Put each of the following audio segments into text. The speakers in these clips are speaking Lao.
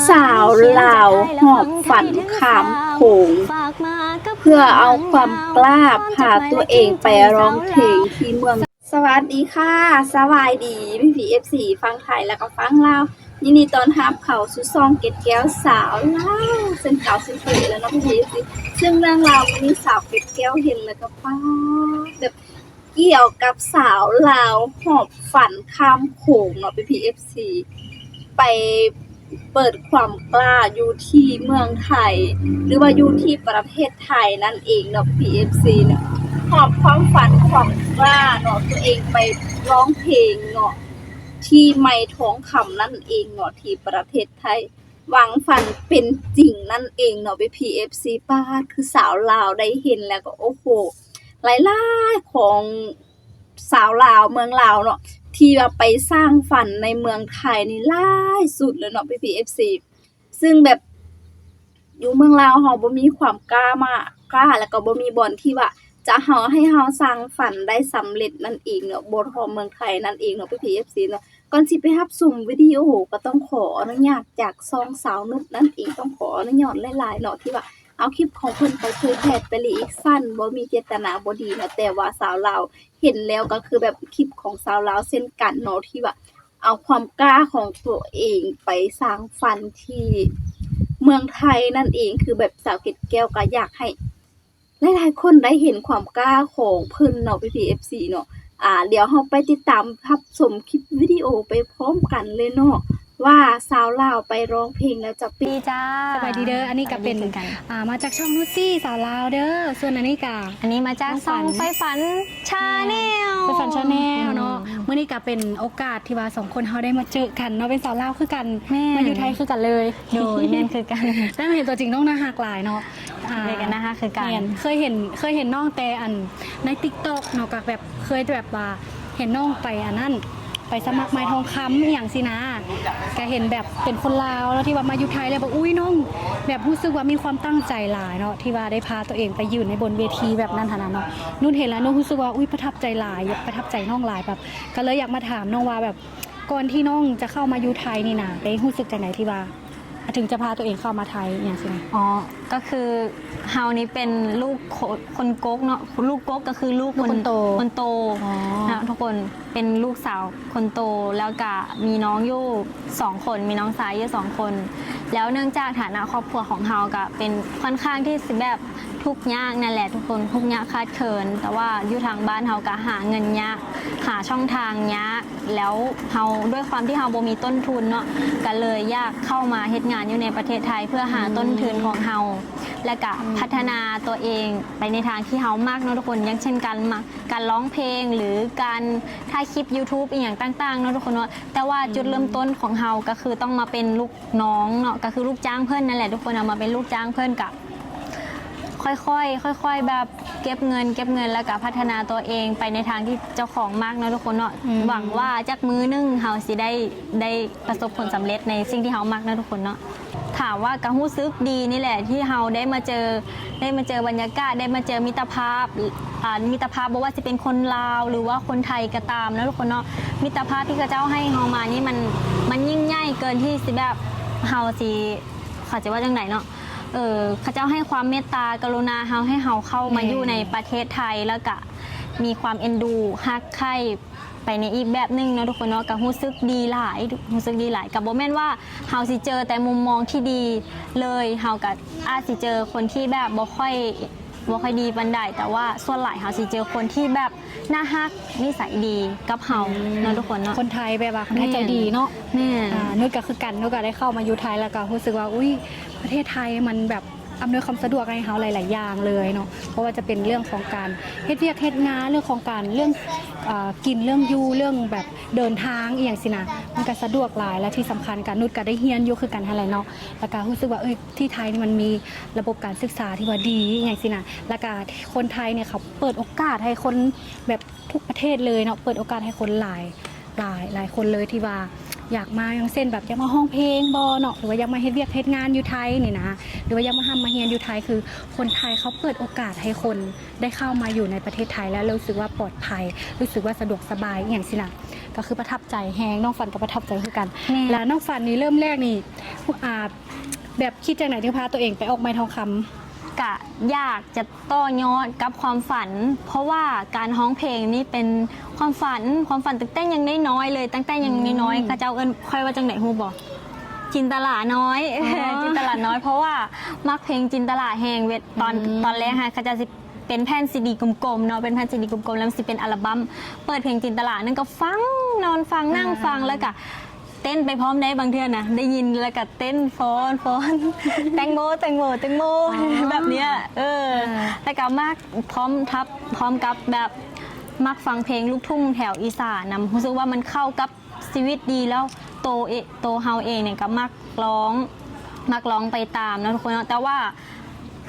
ສາວລາວຫອບຝັນຂ້າມໂຂງ ເພື່ອເອົາຄວາມກ້າພາຕົວເອງໄປຮ້ອງເພງທີ່ເມືອງ. ສະຫວັດດີຄ່ະ ສະບາຍດີພີ່ໆ ເອັຟຊີຝັ່ງໄທ ແລ້ວກໍຝັ່ງລາວ ຍິນດີຕ້ອນຮັບເຂົ້າສູ່ຊ່ອງເກັດແກ້ວສາວລາວ ເຊັ່ນເກົ່າເຊັ່ນເຄີຍແລ້ວເນາະພີ່ໆ ເອັຟຊີ ຊຶ່ງເລື່ອງລາວມື້ນີ້ສາວເກັດແກ້ວເຫັນແລ້ວກໍ ປາດ ແບບ ກ່ຽວກັບສາວລາວຫອບຝັນຂ້າມໂຂງເນາະ ພີ່ໆ ເອັຟຊີ ໄປເປີດຄວາມກ້າຢູ່ທີ່ເມືອງໄທ ຫຼືວ່າຢູ່ທີ່ປະເທດໄທນັ້ນເອງເນາະ ພີ່ໆ ເອັຟຊີ ເນາະ ຫອບຄວາມຝັນຄວາມກ້າເນາະ ຕົວເອງໄປຮ້ອງເພງເນາະ ທີ່ໄມທອງຄຳນັ້ນເອງເນາະ ທີ່ປະເທດໄທ ຫວັງຝັນເປັນຈິງນັ້ນເອງເນາະ ພີ່ໆ ເອັຟຊີ ປາດ ຄືສາວລາວໄດ້ເຫັນແລ້ວກໍ ໂອ້ໂຫ ຫຼາຍໆ ຂອງ ຊາວລາວເມືອງລາວເນາະ ທີ່ວ່າໄປສ້າງຝັນໃນເມືອງໄທນີ້ຫຼາຍສຸດເລີຍເນາະ ພີ່ໆ ເອັຟຊີ ຊຶ່ງແບບຢູ່ເມືອງລາວເຮົາບໍ່ມີຄວາມກ້າມາ ກ້າ ແລ້ວກໍບໍ່ມີບ່ອນທີ່ວ່າຈະເຮົາ ໃຫ້ເຮົາສ້າງຝັນໄດ້ສຳເລັດນັ້ນເອງເນາະ ບໍ່ເທົ່າເມືອງໄທນັ້ນເອງເນາະ ພີ່ໆ ເອັຟຊີ ເນາະ. ກ່ອນຊິໄປຮັບຊົມວິດີໂອ ກໍຕ້ອງຂໍອະນຸຍາດຈາກຊ່ອງສາວນຸດນັ້ນເອງ ຕ້ອງຂໍອະນຸຍາດຫຼາຍໆ ເນາະ ທີ່ວ່າເອົາຄລິບຂອງເພິ່ນໄປເຜີຍແຜ່ໄປລີ້ອີກຊັ້ນ ບໍ່ມີເຈດຕະນາບໍ່ດີເນາະ ແຕ່ວ່າຊາວລາວ ເຫັນແລ້ວກໍຄືແບບຄລິບຂອງຊາວລາວເຊັ່ນກັນເນາະ ທີ່ວ່າເອົາຄວາມກ້າຂອງຕົວເອງໄປສ້າງຝັນທີ່ເມືອງໄທນັ້ນເອງ ຄືແບບສາວເກັດແກ້ວກໍຢາກໃຫ້ຫຼາຍໆຄົນໄດ້ເຫັນຄວາມກ້າຂອງເພິ່ນເນາະ ພີ່ໆ ເອັຟຊີ ເນາະ. ອາ ດຽວເຮົາໄປຕິດຕາມຮັບຊົມຄລິບວິດີໂອໄປພ້ອມກັນເລີຍເນາະ ວ່າຊາວລາວໄປຮ້ອງເພງແລ້ວຈະເປັນ ດີຈ້າ ສະບາຍດີເດີ ອັນນີ້ກໍເປັນ ສະບາຍດີຄືກັນ ອາ ມາຈາກຊ່ອງນຸດຊີສາວລາວເດີ ສ່ວນອັນນີ້ກະ ອັນນີ້ມາຈາກຊ່ອງໃຝ່ຝັນ Channel ໃຝ່ຝັນ Channel ເນາະ. ອືມ ມື້ນີ້ກະເປັນໂອກາດທີ່ວ່າສອງຄົນເຮົາໄດ້ມາເຈີກັນເນາະ ເປັນສາວລາວຄືກັນ ແມ່ນ ມາຢູ່ໄທຄືກັນເລີຍ ໂດຍ ແມ່ນຄືກັນ ໄດ້ມາເຫັນຕົວຈິງນ້ອງໜ້າຮັກຫຼາຍເນາະ. ອ່າ ເລີຍກໍໜ້າຮັກຄືກັນ ແມ່ນ ເຄີຍເຫັນ ເຄີຍເຫັນນ້ອງແຕ່ອັນໃນ TikTok ເນາະ ກໍແບບເຄີຍແບບວ່າເຫັນນ້ອງໄປອັນນັ້ນ ໄປສະໝັກໄມ້ທອງຄຳອີ່ຫຍັງຊີ້ນະ ກໍເຫັນແບບເປັນຄົນລາວເນາະ ທີ່ວ່າມາຢູ່ໄທແລ້ວແບບ ອຸ້ຍ ນ້ອງແບບຮູ້ສຶກວ່າມີຄວາມຕັ້ງໃຈຫຼາຍເນາະ ທີ່ວ່າໄດ້ພາຕົວເອງໄປຢືນໃນບົນເວທີແບບນັ້ນຫັ້ນນະເນາະ. ນຸດເຫັນແລ້ວນຸດຮູ້ສຶກວ່າ ອຸ້ຍ ປະທັບໃຈຫຼາຍ ປະທັບໃຈນ້ອງຫຼາຍ ແບບ ກໍເລີຍຢາກມາຖາມນ້ອງວ່າແບບ ກ່ອນທີ່ນ້ອງຈະເຂົ້າມາຢູ່ໄທນີ້ນະ ໄດ້ຮູ້ສຶກຈັ່ງໃດທີ່ວ່າ ເຖິງຈະພາຕົວເອງເຂົ້າມາໄທອີ່ຫຍັງຊີ້ນະ? ອໍ ກໍຄືເຮົານີ້ເປັນລູກຄົນ ຄົນກົກເນາະ ລູກກົກກໍຄືລູກ ລູກຄົນໂຕ ຄົນໂຕ ອໍ ເນາະ ທຸກຄົນ ເປັນລູກສາວຄົນໂຕ ແລ້ວກະມີນ້ອງຢູ່ສອງຄົນ ມີນ້ອງຊາຍຢູ່ສອງຄົນ ແລ້ວເນື່ອງຈາກຖານະຄອບຄົວຂອງເຮົາກະເປັນ ຄ່ອນຂ້າງທີ່ຊິແບບ ທຸກຍາກນັ້ນແຫຼະທຸກຄົນ ທຸກຍາກຂາດເຂີນ ແຕ່ວ່າຢູ່ທາງບ້ານເຮົາກະຫາເງິນຍາກ ຫາຊ່ອງທາງຍາກ ແລ້ວເຮົາ ດ້ວຍຄວາມທີ່ເຮົາບໍ່ມີຕົ້ນທຶນເນາະ ກະເລີຍຢາກເຂົ້າມາເຮັດງານຢູ່ໃນປະເທດໄທ ເພື່ອຫາ ອືມ ຕົ້ນທຶນຂອງເຮົາ ແລ້ວກະ ອືມ ພັດທະນາຕົວເອງໄປໃນທາງທີ່ເຮົາມັກເນາະທຸກຄົນ ຢ່າງເຊັ່ນ ການ ການຮ້ອງເພງ ຫຼື ການຖ່າຍຄລິບ YouTube ອີ່ຫຍັງຕ່າງໆເນາະທຸກຄົນເນາະ ແຕ່ວ່າ ອືມ ຈຸດເລີ່ມຕົ້ນຂອງເຮົາກະຄືຕ້ອງມາເປັນລູກ ນ້ອງເນາະ ກໍຄືລູກຈ້າງເພິ່ນນັ້ນແຫຼະທຸກຄົນ ເອົາມາເປັນລູກຈ້າງເພິ່ນ ກະຄ່ອຍໆ ຄ່ອຍໆ ແບບເກັບເງິນ ເກັບເງິນ ແລ້ວກະພັດທະນາຕົວເອງໄປໃນທາງທີ່ເຈົ້າຂອງມັກເນາະທຸກຄົນເນາະ ອືມ ຫວັງວ່າຈັກມື້ໜຶ່ງເຮົາຊິໄດ້ ໄດ້ປະສົບຜົນສຳເລັດໃນສິ່ງທີ່ເຮົາມັກເນາະທຸກຄົນເນາະ. ຖາມວ່າກະຮູ້ສຶກດີນີ້ແຫຼະ ທີ່ເຮົາໄດ້ມາເຈີ ໄດ້ມາເຈີບັນຍາກາດ ໄດ້ມາເຈີມິດຕະພາບ ອ່າ ມິດຕະພາບ ບໍ່ວ່າຊິເປັນຄົນລາວ ຫຼືວ່າຄົນໄທກໍຕາມເນາະທຸກຄົນເນາະ ມິດຕະພາບທີ່ເຂົາເຈົ້າໃຫ້ເຮົາມານີ້ ມັນ ມັນຍິ່ງໃຫຍ່ເກີນທີ່ຊິແບບ ເຮົາຊິ ເຂົາຈະວ່າຈັ່ງໃດເນາະ ເອີ ເຂົາເຈົ້າໃຫ້ຄວາມເມດຕາກະລຸນາເຮົາ ໃຫ້ເຮົາເຂົ້າມາ ແມ່ນ ຢູ່ໃນປະເທດໄທ ແລ້ວກະມີຄວາມເອັນດູ ຮັກໃຄ່ ໄປໃນອີກແບບໜຶ່ງເນາະທຸກຄົນເນາະ ກໍຮູ້ສຶກດີຫຼາຍ ຮູ້ສຶກດີຫຼາຍ ກໍບໍ່ແມ່ນວ່າເຮົາຊິເຈີແຕ່ມຸມມອງທີ່ດີເລີຍ ເຮົາກໍອາດຊິເຈີຄົນທີ່ແບບບໍ່ຄ່ອຍ ບໍ່ຄ່ອຍດີປານໃດ ແຕ່ວ່າສ່ວນຫຼາຍເຮົາຊິເຈີຄົນທີ່ແບບໜ້າຮັກ ນິໄສດີກັບເຮົາ ອືມ ເນາະທຸກຄົນເນາະ ຄົນໄທແບບວ່າຄົນໄທ ແມ່ນ ໃຈດີເນາະ ແມ່ນ ອ່າ ນຸດກໍຄືກັນ ນຸດກໍໄດ້ເຂົ້າມາຢູ່ໄທ ແລ້ວກໍຮູ້ສຶກວ່າ ອຸ້ຍ ປະເທດໄທມັນແບບ ອຳນວຍຄວາມສະດວກໃຫ້ເຮົາຫຼາຍໆຢ່າງເລີຍເນາະ ບໍ່ວ່າຈະເປັນເລື່ອງຂອງການເຮັດວຽກເຮັດງານ ເລື່ອງຂອງການ ເລື່ອງ ເອີ ກິນ ເລື່ອງຢູ່ ເລື່ອງແບບເດີນທາງອີ່ຫຍັງຊີ້ນະ ມັນກະສະດວກຫຼາຍ ແລະ ທີ່ສຳຄັນກະ ນຸດກະໄດ້ຮຽນຢູ່ຄືກັນຫັ້ນແຫຼະເນາະ ແລ້ວກະຮູ້ສຶກວ່າ ເອີຍ ທີ່ໄທນີ້ມັນມີລະບົບການສຶກສາທີ່ວ່າດີອີ່ຫຍັງຊີ້ນະ ແລ້ວກະຄົນໄທນີ້ເຂົາເປີດໂອກາດໃຫ້ຄົນແບບທຸກປະເທດເລີຍເນາະ ເປີດໂອກາດໃຫ້ຄົນຫຼາຍ ຫຼາຍ ຫຼາຍຄົນເລີຍທີ່ວ່າຢາກມາ ຢ່າງເຊັ່ນແບບຢາກມາຮ້ອງເພງບໍເນາະ ຫຼືວ່າຢາກມາເຮັດວຽກເຮັດງານຢູ່ໄທນີ້ນະ ຫຼືວ່າຢາກມາຮ່ຳມາຮຽນຢູ່ໄທ ຄືຄົນໄທເຂົາເປີດໂອກາດໃຫ້ຄົນໄດ້ເຂົ້າມາຢູ່ໃນປະເທດໄທ ແລ້ວຮູ້ສຶກວ່າປອດໄພ ຮູ້ສຶກວ່າສະດວກສະບາຍອີ່ຫຍັງຊີ້ນະ ກໍຄືປະທັບໃຈແຮງ, ນ້ອງຝັນກໍປະທັບໃຈຄືກັນ. ແມ່ນ. ແລ້ວນ້ອງຝັນນີ້ເລີ່ມແລກນີ້ ອ່າ ແບບຄິດຈັ່ງໃດຈຶ່ງພາຕົວເອງໄປອອກໄມ້ທອງຄຳ? ກະຢາກຈະຕໍ່ຍອດກັບຄວາມຝັນ ເພາະວ່າການຮ້ອງເພງນີ້ເປັນຄວາມຝັນ, ຄວາມຝັນຕັ້ງແຕ່ຍັງນ້ອຍໆເລີຍ, ຕັ້ງແຕ່ຍັງນ້ອຍໆ ອືມ ເຂົາເຈົ້າເອີ້ນຂ້ອຍວ່າຈັ່ງໃດຮູ້ບໍ່? ຈິນຕະຫຼານ້ອຍ. ອໍ ຈິນຕະຫຼານ້ອຍ ເພາະວ່າມັກເພງຈິນຕະຫຼາແຮງ. ເວ ຕອນ ອືມ ຕອນແລກຫັ້ນເຂົາເຈົ້າຊິເປັນແຜ່ນຊີດີກົມໆເນາະ, ເປັນແຜ່ນຊີດີກົມໆ ແລ້ວມັນຊິເປັນອັລບັມ ເປີດເພງຈິນຕະຫຼານັ້ນກໍຟັງ, ນອນຟັງ, ອ່າ ນັ່ງຟັງ ແລ້ວກະ ເຕັ້ນໄປພ້ອມໄດ້. ບາງເທື່ອນະ ໄດ້ຍິນແລ້ວກະເຕັ້ນຟ້ອນໆ ແຕງໂມ ແຕງໂມ ແຕງໂມ ອໍ ແບບເນີ້ຍ. ເອີ ອ່າ ແລ້ວກະມັກພ້ອມທັບ ພ້ອມກັບແບບມັກຟັງເພງລູກທຸ່ງແຖວອີສານນຳ, ຮູ້ສຶກວ່າມັນເຂົ້າກັບຊີວິດດີ. ແລ້ວໂຕເອ ໂຕເຮົາເອງນີ້ກະມັກຮ້ອງ ມັກຮ້ອງໄປຕາມເນາະທຸກຄົນເນາະ. ແຕ່ວ່າ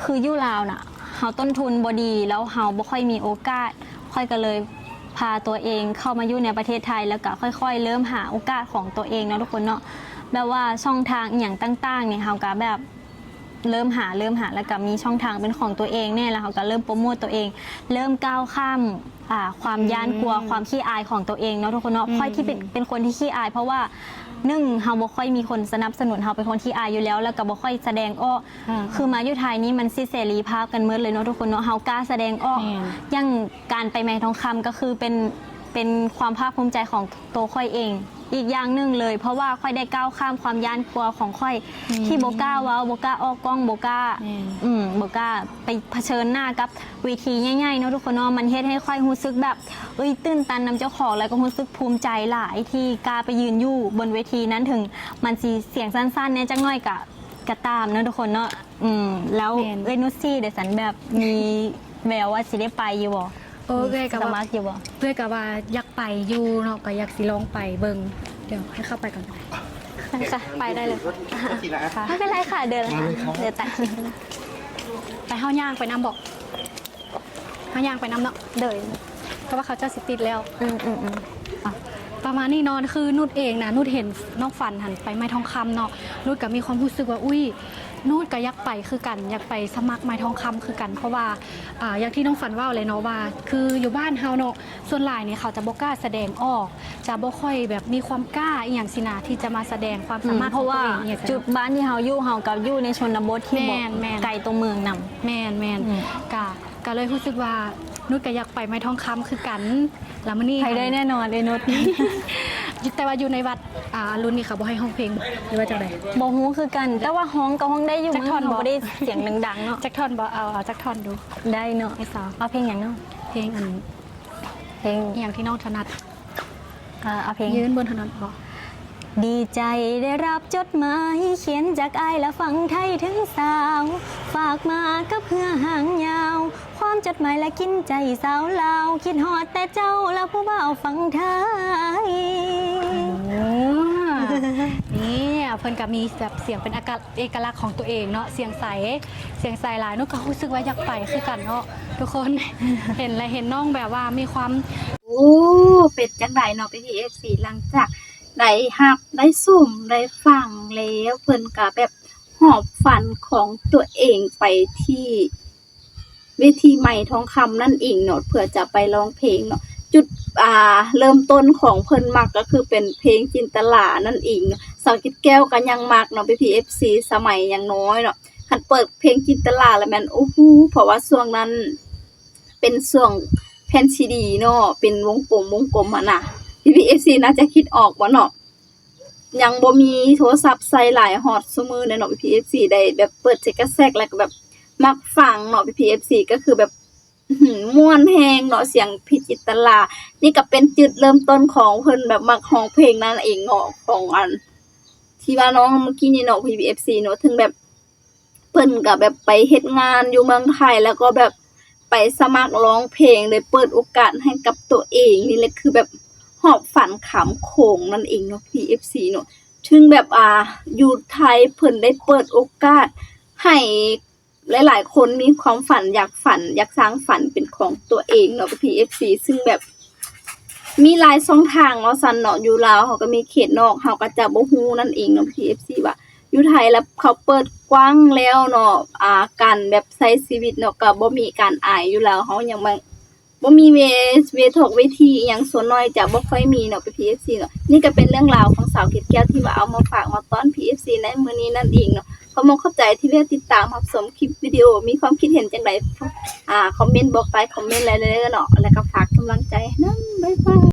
ຄືຢູ່ລາວນະ ເຮົາຕົ້ນທຶນບໍ່ດີ ແລ້ວເຮົາບໍ່ຄ່ອຍມີໂອກາດ, ຂ້ອຍກໍເລີຍ ພາຕົວເອງເຂົ້າມາຢູ່ໃນປະເທດໄທ ແລ້ວກໍຄ່ອຍໆເລີ່ມຫາໂອກາດຂອງຕົວເອງເນາະທຸກຄົນເນາະ. ແບບວ່າຊ່ອງທາງອີ່ຫຍັງຕ່າງໆນີ້ ເຮົາກໍແບບເລີ່ມຫາ ເລີ່ມຫາ ແລ້ວກໍມີຊ່ອງທາງເປັນຂອງຕົວເອງແດ່ ແລ້ວເຮົາກໍເລີ່ມໂປຣໂມດຕົວເອງ, ເລີ່ມກ້າວຂ້າມ ອ່າ ຄວາມຢ້ານກົວ ອືມ ຄວາມຂີ້ອາຍຂອງຕົວເອງເນາະທຸກຄົນເນາະ. ອືມ ຂ້ອຍທີ່ເປັນ ເປັນຄົນທີ່ຂີ້ອາຍ ເພາະວ່າ ໜຶ່ງ ເຮົາບໍ່ຄ່ອຍມີຄົນສະໜັບສະໜູນ, ເຮົາເປັນຄົນຂີ້ອາຍຢູ່ແລ້ວ ແລ້ວກໍບໍ່ຄ່ອຍສະແດງອອກ. ອ່າ ຄືມາຢູ່ໄທນີ້ມັນສິເສລີພາບກັນໝົດເລີຍເນາະທຸກຄົນເນາະ, ເຮົາກ້າສະແດງອອກ. ແມ່ນ. ຢ່າງການໄປໄມ້ທອງຄຳກໍຄືເປັນ ເປັນຄວາມພາກພູມໃຈຂອງໂຕຂ້ອຍເອງອີກຢ່າງໜຶ່ງເລີຍ, ເພາະວ່າຂ້ອຍໄດ້ກ້າວຂ້າມຄວາມຢ້ານກົວຂອງຂ້ອຍ ແມ່ນ ທີ່ບໍ່ກ້າເວົ້າ, ບໍ່ກ້າອອກກ້ອງ, ບໍ່ກ້າ ແມ່ນ ອືມ ບໍ່ກ້າໄປຜະເຊີນໜ້າກັບເວທີໃຫຍ່ໆເນາະທຸກຄົນເນາະ. ມັນເຮັດໃຫ້ຂ້ອຍຮູ້ສຶກແບບ ເອີຍ ຕື່ນຕັນນຳເຈົ້າຂອງ ແລ້ວກໍຮູ້ສຶກພູມໃຈຫຼາຍທີ່ກ້າໄປຢືນຢູ່ບົນເວທີນັ້ນ, ເຖິງມັນຊິສຽງສັ້ນໆແດ່ຈັກໜ້ອຍກະ ກະຕາມເນາະທຸກຄົນເນາະ. ອືມ ແລ້ວ ແມ່ນ ເອື້ອຍນຸດສີເດຊັ້ນ ແບບມີແວວວ່າຊິໄດ້ໄປຢູ່ບໍ່? ໂອ້ ເອື້ອຍກໍວ່າ ສະໝັກຢູ່ບໍ່? ເອື້ອຍກໍວ່າຢາກໄປຢູ່ເນາະ, ກໍຢາກຊິລອງໄປເບິ່ງ. ດຽວໃຫ້ເຂົ້າໄປກ່ອນກໍໄດ້. ໄປໄດ້ເລີຍ. ບໍ່ເປັນໄລຄ່ະ ເດີນ ເດີນຕາມ. ໄປ ເຮົາຍ່າງໄປນຳບໍ? ເຮົາຍ່າງໄປນຳເນາະ. ໂດຍ ເພາະວ່າເຂົາເຈົ້າຊິປິດແລ້ວ. ອືມໆໆ ອ່ະ ປະມານນີ້ເນາະ. ຄືນຸດເອງນະ ນຸດເຫັນນ້ອງຝັນຫັ້ນໄປໄມ້ທອງຄຳເນາະ, ນຸດກໍມີຄວາມຮູ້ສຶກວ່າ ອຸ້ຍ ນຸດກໍຢາກໄປຄືກັນ, ຢາກໄປສະໝັກໄມ້ທອງຄຳຄືກັນ. ເພາະວ່າ ອ່າ ຢ່າງທີ່ນ້ອງຝັນເວົ້າເລີຍເນາະ ວ່າຄືຢູ່ບ້ານເຮົາເນາະ ສ່ວນຫຼາຍນີ້ເຂົາຈະບໍ່ກ້າສະແດງອອກ, ຈະບໍ່ຄ່ອຍແບບມີຄວາມກ້າອີ່ຫຍັງຊີ້ນະ ທີ່ຈະມາສະແດງຄວາມສາມາດຂອງຕົວເອງ. ອືມ ເພາະວ່າຈຸດບ້ານທີ່ເຮົາຢູ່ ເຮົາກໍຢູ່ໃນຊົນນະບົດທີ່ບໍ່ ແມ່ນໆ ໄກຕົວເມືອງນຳ. ແມ່ນໆ ອືມ ກະ ກໍເລີຍຮູ້ສຶກວ່ານຸດກໍຢາກໄປໄມ້ທອງຄຳຄືກັນ. ແລ້ວມື້ນີ້ ໄປໄດ້ແນ່ນອນເດ້ນຸດ. ແຕ່ວ່າຢູ່ໃນວັດ ອ່າ ອາລຸນນີ້ເຂົາບໍ່ໃຫ້ຮ້ອງເພງ ຫຼືວ່າຈັ່ງໃດ? ບໍ່ຮູ້ຄືກັນ, ແຕ່ວ່າຮ້ອງກໍຮ້ອງໄດ້ຢູ່. ຈັກທ່ອນບໍ່? ບໍ່ໄດ້ສຽງດັງໆເນາະ. ຈັກທ່ອນບໍ່? ເອົາ ເອົາຈັກທ່ອນດູ. ໄດ້ເນາະ. ເອົາເພງຫຍັງເນາະ? ເພງອັນ ເພງອີ່ຫຍັງທີ່ນ້ອງຖະໜັດ? ອ່າ ເອົາເພງ ຢືນບົນຖະໜົນບໍ? ດີໃຈໄດ້ຮັບຈົດໝາຍ ຂຽນຈາກອ້າຍລະຝັ່ງໄທເຖິງສາວ ຝາກມາກັບເຮືອຫາງຍາວ ຄວາມຈົດໝາຍລະກິນໃຈສາວລາວ ຄິດຮອດແຕ່ເຈົ້າລະຜູ້ບ່າວຝັ່ງໄທ. ໂອ້ ນີ້ເພິ່ນກໍມີແບບສຽງເປັນອາກາດ ເອກະລັກຂອງຕົວເອງເນາະ, ສຽງໃສ ສຽງໃສຫຼາຍ. ນຸດກໍຮູ້ສຶກວ່າຢາກໄປຄືກັນເນາະທຸກຄົນ. ເຫັນແລະເຫັນນ້ອງແບບວ່າມີຄວາມ ໂອ້ ເປັນຈັ່ງໃດເນາະ ພີ່ໆ ເອັຟຊີ ຫຼັງຈາກໄດ້ຮັບ ໄດ້ຊົມ ໄດ້ຟັງແລ້ວ ເພິ່ນກໍແບບຫອບຝັນຂອງຕົວເອງໄປທີ່ເວທີໄມທອງຄຳນັ້ນເອງເນາະ ເພື່ອຈະໄປຮ້ອງເພງເນາະ. ຈຸດ ອ່າ ເລີ່ມຕົ້ນຂອງເພິ່ນມັກກໍຄືເປັນເພງຈິນຕະລານັ້ນເອງເນາະ. ສາວກິດແກ້ວກໍຍັງມັກເນາະ ພີ່ໆ ເອັຟຊີ ສະໄໝຍັງນ້ອຍເນາະ. ຄັນເປີດເພງຈິນຕະລາແລ້ວແມ່ນ ໂອ້ໂຫ ເພາະວ່າຊ່ວງນັ້ນ ເປັນຊ່ວງແຜ່ນຊີດີເນາະ ເປັນວົງກົມ ວົງກົມຫັ້ນນະ ພີ່ໆ ເອັຟຊີ ໜ້າຈະຄິດອອກບໍ່ເນາະ. ຍັງບໍ່ມີໂທລະສັບໃຊ້ຫຼາຍຮອດຊຸມື້ນີ້ເນາະ ພີ່ໆ ເອັຟຊີ ໄດ້ແບບເປີດເຈັກກະແຊກ ແລ້ວກໍແບບມັກຟັງເນາະ ພີ່ໆ ເອັຟຊີ ກໍຄືແບບ ອືຫື ມ່ວນແຮງເນາະ ສຽງພີ່ຈິນຕະລາ. ນີ້ກໍເປັນຈຸດເລີ່ມຕົ້ນຂອງເພິ່ນແບບມັກຮ້ອງເພງນັ້ນເອງເນາະ ຂອງອັນ ທີ່ວ່ານ້ອງເມື່ອກີ້ນີ້ເນາະ ພີ່ໆ ເອັຟຊີ ເນາະ ເຖິງແບບ ເພິ່ນກໍແບບໄປເຮັດງານຢູ່ເມືອງໄທ ແລ້ວກໍແບບໄປສະໝັກຮ້ອງເພງ ໄດ້ເປີດໂອກາດໃຫ້ກັບຕົວເອງ. ນີ້ແຫຼະຄືແບບຫອບຝັນຂ້າມໂຂງນັ້ນເອງເນາະ ພີ່ເອັຟຊີ ເນາະ. ເຖິງແບບ ອ່າ ຢູ່ໄທເພິ່ນໄດ້ເປີດໂອກາດໃຫ້ຫຼາຍໆຄົນມີຄວາມຝັນ ຢາກຝັນ ຢາກສ້າງຝັນເປັນຂອງຕົວເອງເນາະ ພີ່ເອັຟຊີ ຊຶ່ງແບບ ມີຫຼາຍຊ່ອງທາງວ່າຊັ້ນເນາະ. ຢູ່ລາວເຮົາກໍມີ ເຂດນອກເຮົາກໍຈະບໍ່ຮູ້ນັ້ນເອງເນາະ ພີ່ເອັຟຊີ ວ່າຢູ່ໄທລະເຂົາເປີດກວ້າງແລ້ວເນາະ ອ່າ ການແບບໃຊ້ຊີວິດເນາະ ກໍບໍ່ມີການອາຍ. ຢູ່ລາວເຮົາຍັງແບບ ບໍ່ມີເວ ເວທອກເວທີອີ່ຫຍັງ ສ່ວນໜ້ອຍຈະບໍ່ຄ່ອຍມີເນາະ ເປັນ ເອັຟຊີ ເນາະ. ນີ້ກໍເປັນເລື່ອງລາວຂອງສາວເກດແກ້ວ ທີ່ວ່າເອົາມາຝາກມາຕ້ອນ ເອັຟຊີ ໃນມື້ນີ້ນັ້ນເອງເນາະ. ຂໍຂອບໃຈທີ່ແວະຕິດຕາມຮັບຊົມຄລິບວິດີໂອ. ມີຄວາມຄິດເຫັນຈັ່ງໃດ ອາ ຄອມເມັນບອກໃຕ້ຄອມເມັນໄດ້ເລີຍເນາະ ແລ້ວກໍຝາກກຳລັງໃຈໃຫ້ນຳ. ບາຍບາຍ.